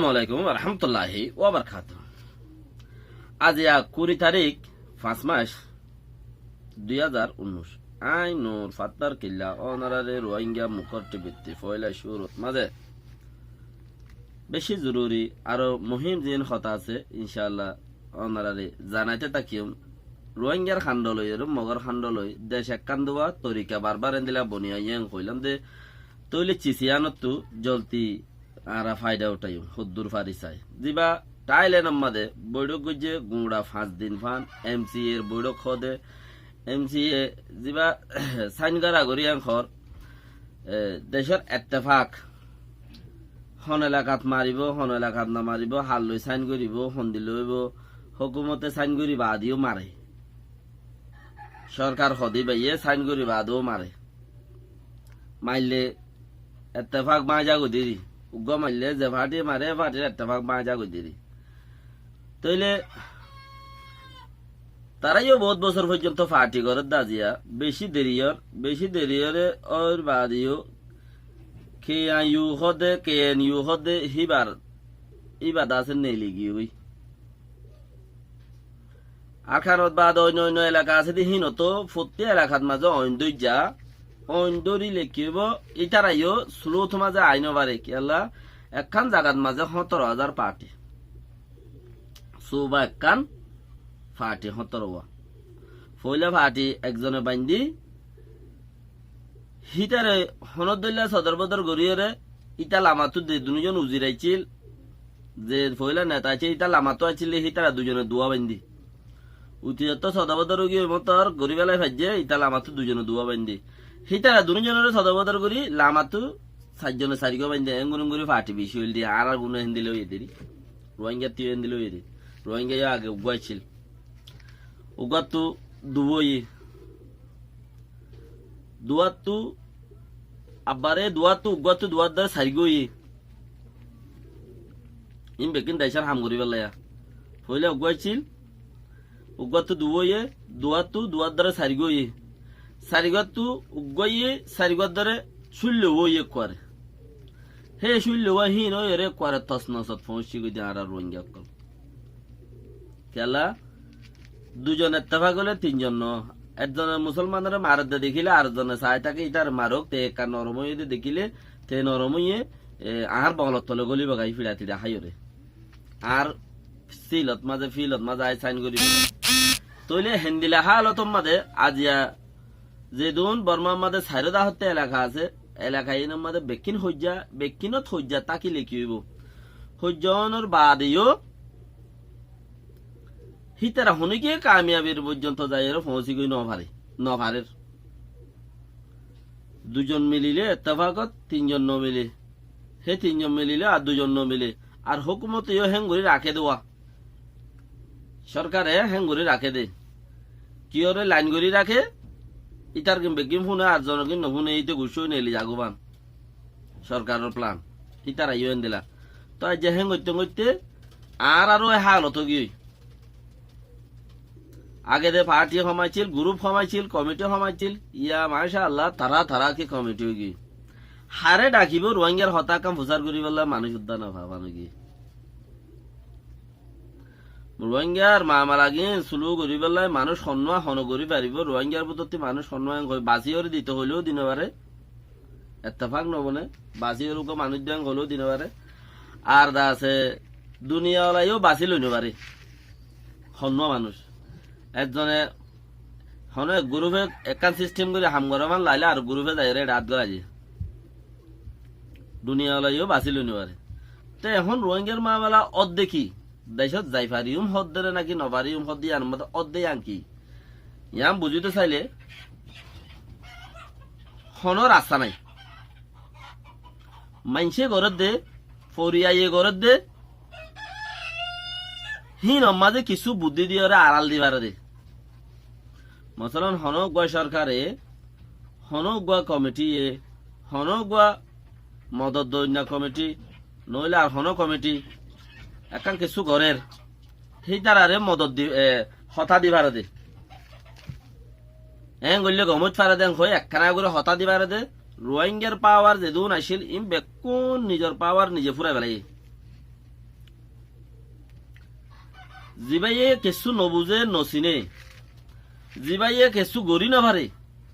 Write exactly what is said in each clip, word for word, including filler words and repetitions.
Assalamu alaikum warahmatulláhi wabarakátuhu. Aijja kuri tarík, fañs mac, dui házar unnúic. Añí Nur Fattar Killa, ónorare Ruáingga Mukór Tibittí foóila cúrut mazé beci zoruri aró muhím ziín hotá asé, incáalla ónorare zanaité tákiyum. Ruáinggar hánda loi, eré Mogór hánda loi, dec ekkán duwa torika barbar endilla boni aiyé en hoilám de, tóile cis iyánottú zoldi añára faida utháiyum, hoddúr fari sai. Ziba Thailand or mazé boiçók goijjé, guñça fañs din fán, M C A r boiçók hoó de, M C A ziba sáin goragorí en hoór, e, decór ettefak, hon elakat maribóu, hon elakat no maribóu, halloi sáin goríbou, hondilla óibou, hókumote sáin gorí baade yó mare. Sorkar hoó de íbayé sáin gorí baade yó mare. Maille ettefak báñgi zagói deri. Uggúa maille ze fathi mare, e fathir ettefak báñgi zagói deri. Tóile tará yó bout bosór foijjonto fathi gorér de aijja, beci deri ór, beci deri óre óir baade yó K N U hoó de, K N U hoó de, híbar, híba de asé neli giyói. Arakanot baade oinno oinno elaka asé de hínottú fottí elakat mazé oin dóijja, oin dórile ki óibou, ítara yó slot mazé aái no fare, kiyólla ekkán zagat mazé hóñtoro házar fathi. Suba ekkán fathi hóñtoro wá. Foóila fathi ekzone baindí, hítare honór dóilla sodor bodor goríyore, íta lamattú de duní zon uzir aiccíl, ze foóila neta aiccíl, íta lamattú aiccíl de hítara duizone duwá baindí. Utizottó sodor bodor óigiyoi motor gorí félai faijjé, íta lamattú duizone duwá baindí. Hítara duní zonore sodor bodor gorí lamattú sairzone sairgúa baindí, engori engori fathi beci óil de, añárar guno héndilla óiye deri. Ruáinggattú yó héndilla óiye de. Ruáingga yó age uggúa aiccíl. Uggúattu duwá óiye. Duwáttu, abbare duwáttu, uggúattu duwár dóre sairgúa óiye. Iín bekkín decór ham goríbolla ya. Foóila uggúa accíl, uggúattu duwá óiye, duwáttu duwár dóre sairgúa óiye. Sairgúattu uggúa óiye, sairgúar dóre cúillo óiye ekkuare. Hé cúillo óiye híin óiyore ekkuare tosnosot foóñici goi de añára Ruáingga ókkol. Kiyólla, duizon ettefak óile tinzon no. Ekzone musolmanore maredde dekíle arekzone sai táke, ítare marouk, te ekka norom óiye de dekíle, te norom óiye, e, añár bolor tole gólibo goi, fiça tiça háiyore. Añár silot mazé, filot mazé aái sáin goríbo. Tóile héndilla hálotor mazé aijja zedún Bormar mazé sairó dahottú elaka asé, elaka iínor mazé bekkín hoijja, bekkínot hoijja tákile ki óibou? Hoijja ónor baade yó hítara honókiye kamiyabir foijjonto zaiyóre foóñsi goi no fare, no farer. Duizon milile ettefakot, tinzon no mile. Hé tinzon milile ar duizon no mile. Ar hókumote yó héngorí raké de wá. Sorkare héngorí raké de. Kiyóre lain gorí raké, ítar gín beggín fúne ar zonor gín no fúne, íte guccá ói neli zagói fán. Sorkaror plan. Ítara yó héndilla. Tóu aijja héngoitté héngoitté añárar aró e hálot óigiyoi. Age de fathi hom accíl, gurúp hom accíl, komiti hom accíl, ya macá Allah, tará tará ki komiti óigiyoi. Haré dhakibóu, Ruáinggar hotá ekkán fusár goríbolla manúic uddá no fa fán óigiyoi. Ruáinggar mamala gín sulú goríbolla manúic honnúa hone gorí faribóu, Ruáinggar bútottí manúic honnúa en hoi basíyore dito hoiléu di no fare. Ettefak no bone, basíyore uggúa manúic de en hoiléu di no fare. Ar de asé duniya ola yó basí loi no fare. Honnúa manúic. Ekzone, hono ek gurúfe ekkán sistem gorí ham goré fán lailé ar gurúfe zaiyóre ede át goráiye. Duniya ola yó basí loi no fare. Te ehón Ruáinggar mamala ódde ki? Decót zai fariyum hoddé re naki no fariyum hoddé, iánor mazé ódde ián ki? Ián buzíto sailé honó rasta nái. Maincé gorédde, foriyaiye gorédde, híinor mazé kissú buddí diyóre arál di faré dé. Mosolan, honó uggúa sorkare, honó uggúa komitiye, honó uggúa modot doinna komiti, noóile ar honó komiti ekkán kissú gorér, hítarare modot di, e, hotá di faré dé. Eén goillé gom óit faré dé, eén hoi ekkána gorí hotá di faré dé. Ruáinggar pawar zedún accíl, iín bekkún nizor pawar nize fúrai felaiyé. Zibáye kessú nobuzé, nosiné, zibáye kessú gorí nofaré,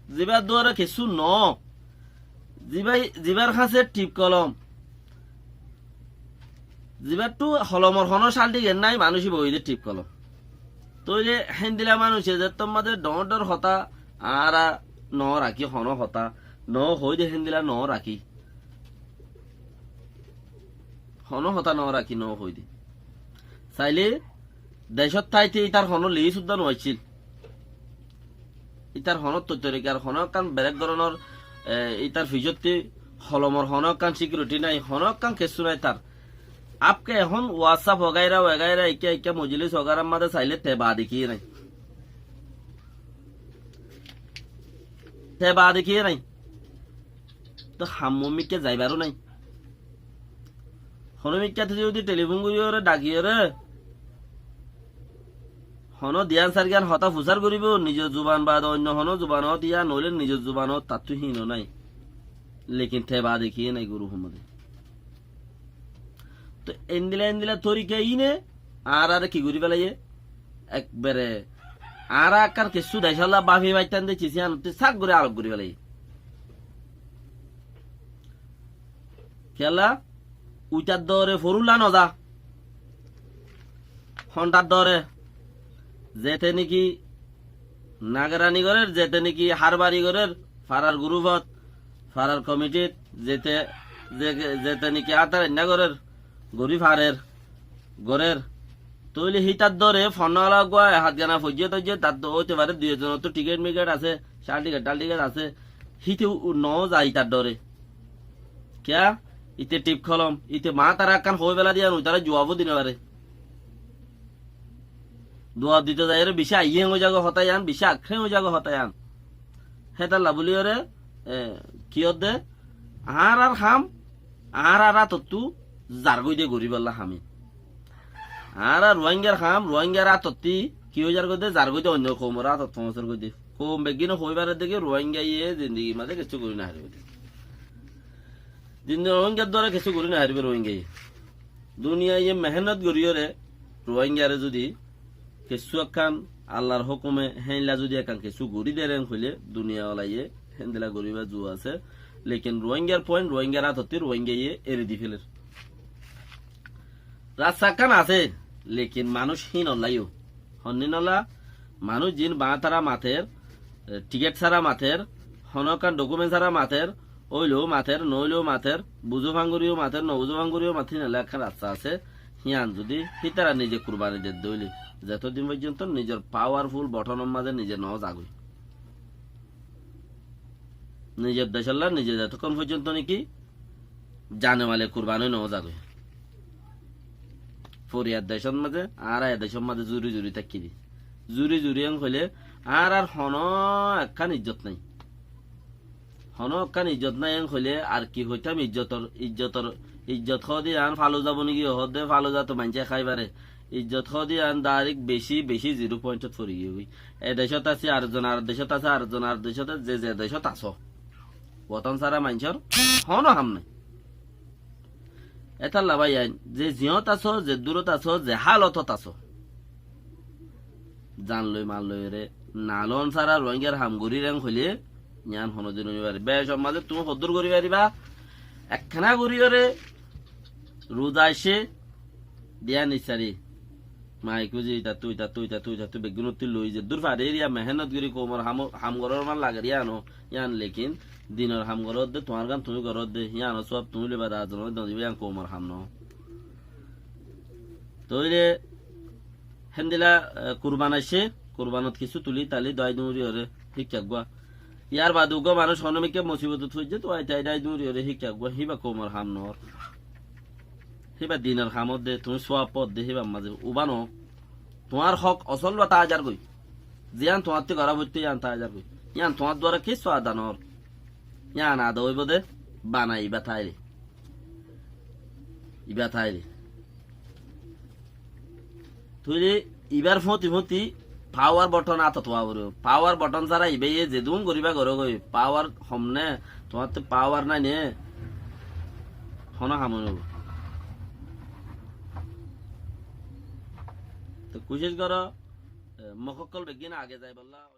zibár duara kessú noó, zibár, zibár hañsé thip kolom, zibáttu holomor honó cálthíket nái, manúic íba óiye dé thip kolom. Tóile héndila manúice zettór mazé dhoóñr dhoóñr hotá añára noó rakí, honó hotá noó hoóide, héndila noó rakí. Honó hotá noó rakí, noó hoóide. Sailé decót táite ítar honó liis uddá no accíl. Ítar honó toitorikar honó ekkán berek dóronor, e, ítar fisótti holomor honó ekkán sikiriti nái, honó ekkán kessú nái ítar. Afke ehón WhatsApp ogaira ogaira ikká ikká mojilís ogarar mazé sailé te baade kiyé nái. Te baade kiyé nái. Toi ham mikká zaibaró nái. Honó mikkáte zodi telifón goríyoré, dhakíyoré, honó diyan sairgán hotá fusár goríbou, nizor zuban baade oinno honó zubanot, yá noóile nizor zubanot, tattú híin nái. Lekin te baade kiyé nái guru hommade. Toi endila endila torika íine añáráre ki gorí felaiyé? Ekbare añára ekkán kessú decólla báfi faittám de cis yíanottú sák gorí alok gorí felaiyé. Kiyólla? Uitar dóre forúlla noza. Honthar dóre. Zete niki nagarani gorér, zete niki hárbari gorér, farar gurufot, farar komitit, zete, ze-, zete niki átar ainná gorér, gorí farer, gorér. Tóile hítar dóre fonná ala uggúa e hátgana foijjé toijjé, tar dó-, óite fare dui ekzonottú thikét mikét asé, cál thikét thál thikét asé, híte u-, u-, noó za ítar dóre. Kiyá? Íte thip kolom, íte maátará ekkán hoói fela de yían uitará juwabó di nofare. Duwab dito zaiyóre bicí aiyéng ói zagói hotá yían, bicí akkéng ói zagói hotá yían. Hétolla bóliyoré, e, ki hoódde? Añárár ham, añárár átottú zargói de goríbolla ham ín. Añára Ruáingar ham, Ruáingar átottí ki ói zargói de, zargói de oinno koumor átot foóñsargói de. Koum beggíne hoói faredde ki Ruáingaye zindigir mazé kessú gorí nofaribó de. Zindigi Ruáingar duara kessú gorí nofaribó Ruáingaye. Duniyaiye mehénnot goríyoré Ruáingare zudi kessú ekkán Allar hókume héinla zudi ekkán kessú gorí der en hoilé duniyawalaye héndila goríbar zu asé. Lekin Ruáingar point Ruáingar átottí Ruáingaye eri di féler. Rasta ekkán asé, lekin manúic híinolla yó. Honninolla, manúic ziín baáñtara mater, e, thikét sára mater, honó ekkán dhokument sára mater, óileó mater, noóileó mater, buzó fáñgoríyo mater, nobuzó fáñgoríyo mater, híinolla ekkán rasta asé. Hían zudi hítara nize kurbani dedde óile, zetodin foijjonto nizor pawarful bothonor mazé nize noó zagói. Nizor decólla nize zetokón foijjonto niki zane male kurban ói noó zagói. Foriyar decót mazé, añára e decót mazé zuri zuri tákki di. Zuri zuri en hoilé añárár honó ekkán ijjot nái. Honó ekkán ijjot nái en hoilé ar ki hoitám ijjotor, ijjotor, ijjot hoóde yián faluza boni giyé hoóde faluza to maincé hái fare. Ijjot hoóde yián dairek beci, beci ziro pointot fori giyé goi. E decót asé, ar zon ar decót asé, ar zon ar decót asé, ze ze decót asó. Woton sára maincór honó ham nái. Étalla báiyain, ze ziyót asó, ze durot asó, ze hálotot asó, zan loi mal loiyóre nalon sára Ruáingar ham gorír en hoilé, yián honódin ói nofaré. Becór mazé tuñí hoddúr gorí faribá, ekkána goríyoré ruza aiccé, diya nissari. Maik uzi itattú, itattú, itattú, itattú, beggúnottú loi zeddúr farir yá mehénnot gorí koumor ham, ham gorór man lager yíano, yían lekin dinor ham goródde, tuáñr gán tuñí goródde, yíanor suwab tuñí loiba, daazonor dóñdiba, yían koumor ham noó. Tóile héndila, e, kurban aiccé, kurbanot kissú tulí talí dóai duñriyoré híkka eggúa. Yar bade uggúa manúic honó mikká musibotot foijjé, tuáñr tai dóai duñriyoré híkka eggúa, híba koumor ham noór. Híba dinor ham ódde, tuñí suwab ódde, híbar mazé uba noó. Tuáñr hók osól ba táai zargói. Ziyán tuáñttí gorá foittó, yían táai zargói. Yían tuáñr duara kissú ada noór. Yían ada óibo dé, banai ibá táaile. Ibá táaile. Tóile ibár fúñti fúñti pawar bothon átot ówa foribó. Pawar bothon sára ibáye zedún goríba gorógoi, pawar hom né, tuáñttú pawar nái né, honó ham óibo. Toi kucíc goró, e, mok ókkol beggín age zaibolla.